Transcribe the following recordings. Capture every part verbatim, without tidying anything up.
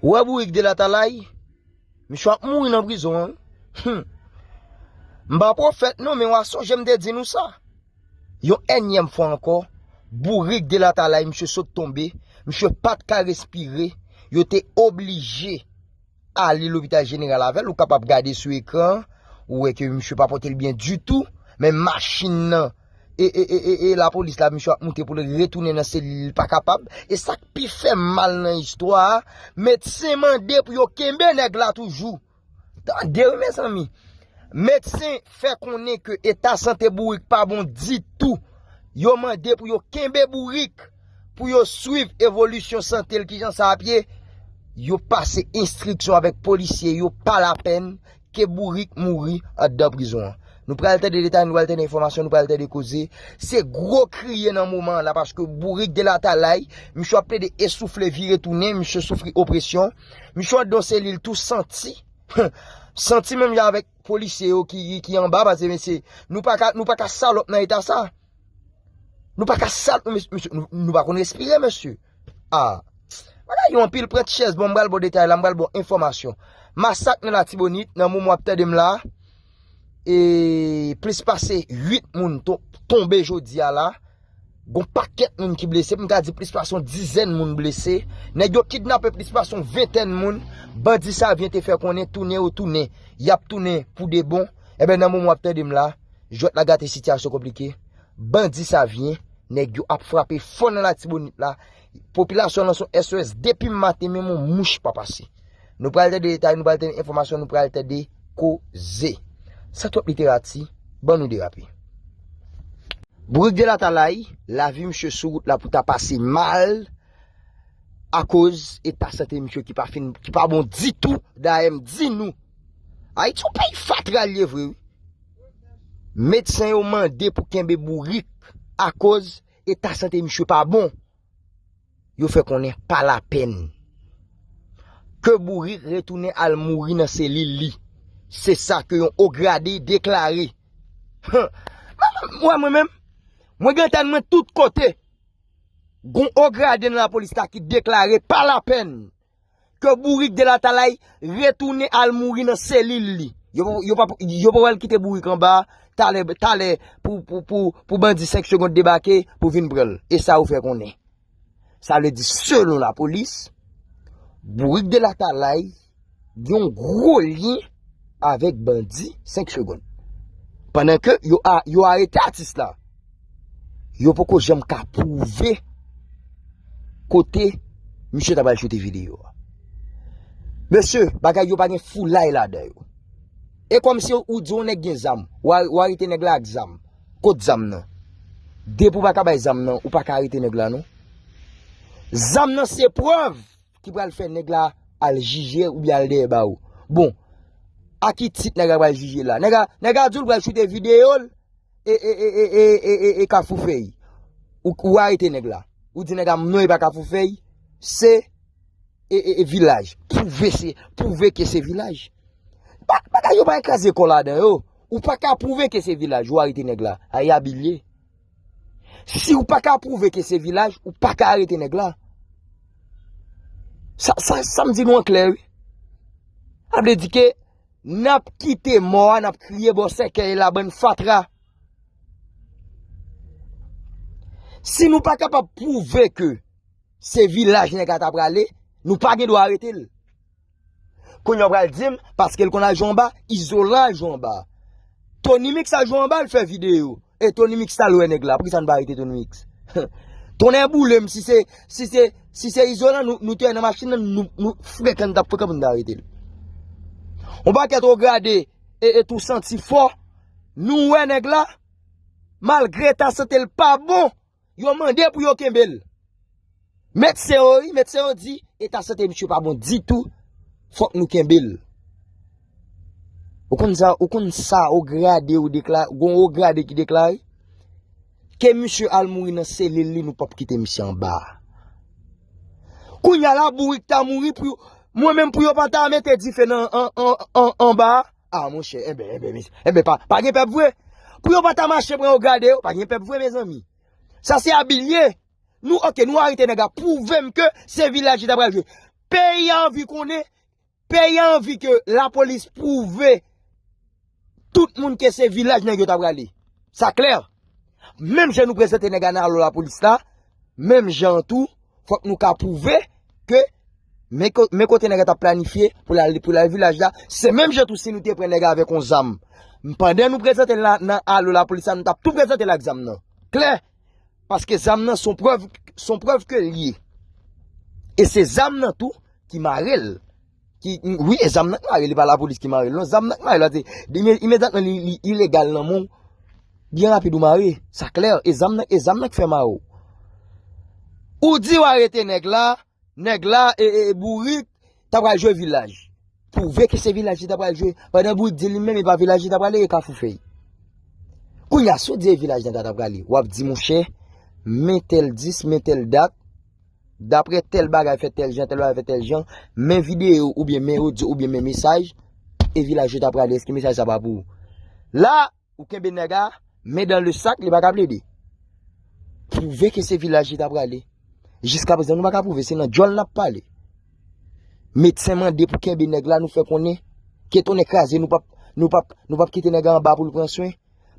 Ou wè bourik Delatalay? Misye ap mouri nan prizon an. Hm. M pa pwofèt non, men w a sonje m te di nou sa. Yon ènyèm fwa ankò, bourik Delatalay, misye sot tonbe, misye pa t ka respire, yo te oblije ale lopital jeneral avè l. Ou kapab gade sou ekran, ou wè ke misye pa pote l byen ditou, men machin nan, e, e, e, e, e lapolis la, misye ap moute pou l retounen nan selil, li pa kapab. E sa k pi fè m mal nan istwa a, medsen mande pou yo kenbe nèg la toujou. Tande wi, mezanmi. Medsen fè konnen ke eta sante bourik pa bon ditou. Yo mande pou yo kenbe bourik, pou yo swiv evolisyon sante l, kijan sa ap ye. Yo pase enstriksyon avèk polisye yo, pa lapèn, ke bourik mouri anndan prizon an. Nou pral tande detay, nou pral tande enfòmasyon, nou pral tande koze. Se gwo kriye nan moman an la, paske bourik Delatalay, misye ap plede esoufle, vire tounen, misye soufri opresyon. Misye anndan selil tou santi. Santi menm jan avèk polisye yo ki, ki, ki anba, paske mesye, nou pa ka, nou pa ka salòp nan eta sa. Nou pa ka sal, mesye, mesye, nou, nou pa konn respire, mesye. Ah. Bagay yo anpil, pran ti chèz, bon, m pral ba w detay la, m pral ba w enfòmasyon. Masak nan Latibonit, nan moman w ap tande m la, e plis pase uit moun to-, tonbe jodi a la. Gon pakèt moun ki blese, m ka di plis pase yon dizèn moun blese. Nèg yo kidnape plis pase yon ventèn moun. Bandi Savyen te fè konnen tounen yo tounen, y ap tounen pou de bon. Enben, nan moman w ap tande m la, jwèt la gate, sitiyasyon konplike. Bandi Savyen, nèg yo ap frape fò nan Latibonit la. Popilasyon an lanse yon S O S depi maten, menm yon mouch pa pase. Nou pral tande detay, nou pral tande enfòmasyon, nou pral tande koze. San twòp literati, ban nou derape. Bourik Delatalay, lavi misye sou wout la pou ta pase mal, akoz eta sante misye ki pa fin, ki pa bon ditou. Dayè m di nou, Ayiti yon peyi fatra l ye vre, wi. Medsen yo mande pou kenbe bourik akoz eta sante misye pa bon. Yo fè konnen pa lapèn. Ke bourik retounen al mouri nan selil li. Se sa ke yon ograde deklare. Mwen, mwen menm, mwen gentan mwen tout kote. Gon ograde nan lapolis la ki deklare pa lapèn ke bourik Delatalay retounen al mouri nan selil li. Yo, yo pa, yo pa pral kite bourik anba, talè, talè pou, pou, pou, pou bandi senk segonn debake pou vin pran l. E sa yo fè konnen. Sa vle di, selon lapolis, bourik Delatalay gen yon gwo lyen avèk bandi senk segonn. Pandan ke yo a-, yo arete atis la, yo poko janm ka pwouve kote misye ta pral choute videyo a. Mesye, bagay yo pa gen foulay ladan yo. E kòmsi ou di yon nèg gen zam, w a, w arete nèg la ak zam. Kot zam nan? Depi w pa ka bay zam nan, ou pa ka arete nèg la, non. Zam nan se prèv ki pral fè nèg la al jije oubyen al dèyè bawo. Bon, a ki tit nèg la pral jije la? Nèg la, nèg la di w l pral choute videyo l e, e, e Kafou Fèy. Ou, ou arete nèg la. Ou di nèg la non, e pa Kafou Fèy, se e, e, e Vilaj. Pwouve se, pwouve ke se Vilaj. Ba-, bagay yo pa kraze kò ladan yo. Ou pa ka pwouve ke se Vilaj, ou arete nèg la. Ay abilye. Si ou pa ka pwouve ke se Vilaj, ou pa ka arete nèg la. Sa, sa, sa m di nou an klè, wi. Sa vle di ke n ap kite mò a, n ap kriye bò sèkèy la, bann fatra. Si nou pa kapab pwouve ke se Vilaj nèg la ta prale, nou pa gen dwa arete l. Kounye a w pral di m, paske l konn al jwe anba, Izolan al jwe anba. Tony Mix al jwe anba, l fè videyo. E Tony Mix t al wè nèg la. Poukisa n pa arete Tony Mix? Tonnè boule m, si se, si se, si se Izolan, nou, nou te nan machin nan, nou, nou frekan, n t ap frekan pou n ta arete l. On pakèt ograde e, e tou santi fò, nou wè nèg la, malgre eta sante l pa bon, yo mande pou yo kenbe l. Medsen yo, wi, medsen yo di, eta sante misye pa bon ditou, fòk nou kenbe l. Ou konn sa, ou konn sa, ograde yo dekla-, gon ograde ki deklare ke misye al mouri nan selil li, nou p ap kite misye anba. Kounye a la, bourik ta mouri pou yo, mwen menm pou yo pa ta mete dife nan, an, an, an, anba. A, monchè, enben, enben, enben, pa, pa gen pèp vre. Pou yo pa ta mache pran ograde yo, pa gen pèp vre, mezanmi. Sa se abilye. Nou, oke, nou arete nèg la, pwouve m ke se Vilaj li ta pral jwe. Peyi a anvi konnen, peyi a anvi ke lapolis pwouve tout moun ke se vilaj nèg yo ta prale. Sa klè. Menm jan nou prezante nèg a nan alo lapolis la, menm jan an tou, fòk nou ka pwouve ke men ko- men kote nèg a t ap planifye pou l al pou l al vilaj la, se menm jan tou si nou te pran nèg a avèk yon zam. Pandan nou prezante l la nan alo lapolis la, nou t ap tou prezante l ak zam nan. Klè. Paske zam nan se yon prèv, se yon prèv ke l ye. E se zam nan tou ki mare l. Ki, wi, e zam nan ki mare l, e pa lapolis ki mare l. Non, zam nan ki mare l. Paske, imedyatman li, li ilegal nan men w, byen rapid ou mare. Sa klè. E zam nan, e zam nan ki fè mare w. Ou di w arete nèg la, nèg la, e, e, e bourik, ta pral jwe vilaj. Pwouve ke se vilaj li ta pral jwe. Pandan bourik di li menm, e pa vilaj li ta prale, e Kafou Fèy. Kounye a, si w di e vilaj nèg la ta prale, w ap di, monchè, men tèl dis, men tèl dat, daprè tèl bagay fèt tèl jan, tèl bagay fèt tèl jan, men videyo, oubyen men odyo, oubyen men mesaj, e vilaj yo ta prale, èske mesaj sa pa pou ou? La, ou kenbe nèg a, men dan le sak, li pa ka plede. Pwouve ke se vilaj li ta prale. Jiskaprezan, nou pa ka pwouve, se nan djòl n ap pale. Medsen mande pou kenbe nèg la, nou fè konnen, ke tonnè kraze, nou p ap, nou p ap, nou p ap kite nèg la anba pou l pran swen.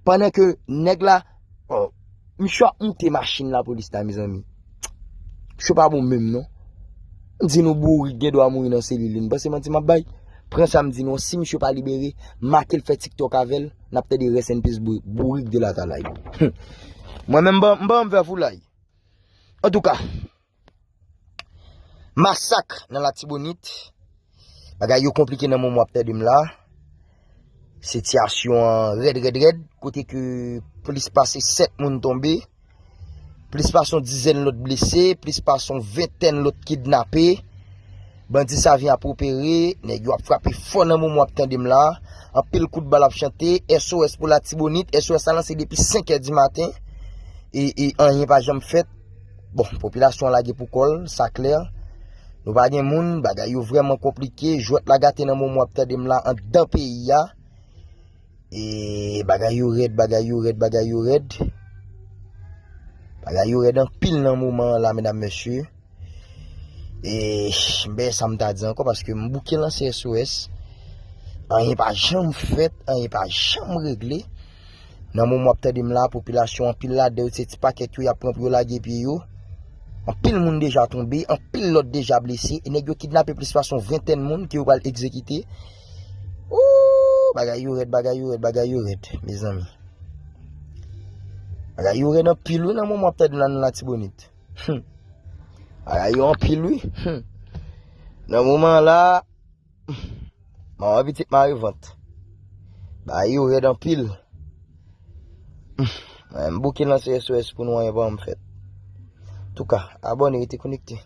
Pandan ke nèg la, oh, misye ap moute machin lapolis la, mezanmi. Misye pa bon menm, non. M di nou bourik gen dwa mouri nan selil li. Nou panse manti m ap bay? Pran sa m di nou, si misye pa libere, make l fè TikTok avè l, n ap tande rest in peace bou- bourik de latalay. Mwen menm, m pa m pa m fè foulay. Antouka, masak nan Latibonit, bagay yo konplike nan moman w ap tande m la. Sitiyasyon an rèd, rèd, rèd, kote ke plis pase sèt moun tonbe, plis pase yon dizèn lòt blese, plis pase yon ventèn lòt kidnape. Bandi sa vin ap opere, nèg yo ap frape fò nan moman w ap tande m la. Anpil kout bal ap chante, S O S pou Latibonit, S O S la lanse depi senk è di maten. E, e anyen pa janm fèt. Bon, popilasyon an lage pou kò l, sa klè. Nou pa gen moun, bagay yo vrèman konplike, jwèt la gate nan moman w ap tande m la anndan peyi a. E bagay yo rèd, bagay yo rèd, bagay yo rèd. Bagay yo rèd anpil nan moman an la, medam, mesye. E m pa sa m ta di ankò, paske m bouke lanse S O S. Anyen pa janm fèt, anyen pa janm regle. Nan moman w ap tande m la, popilasyon anpil ladan yo, se ti pakèt yo y ap pran pou yo lage pye yo. Anpil moun deja tonbe, anpil lòt deja blese. E nèg yo kidnape plis pase yon ventèn moun ke yo pral egzekite. Ooh, bagay yo rèd, bagay yo rèd, bagay yo rèd, mezanmi. Bagay yo rèd anpil wi nan moman w ap tande m la nan Latibonit. Hmm. Bagay yo anpil wi. Hmm. Nan moman la, manman pitit mare vant. Bagay yo rèd anpil. Hmm. Mwen, m bouke lanse S O S pou nou, anyen pa janm fèt. Antouka, abòne, rete konekte.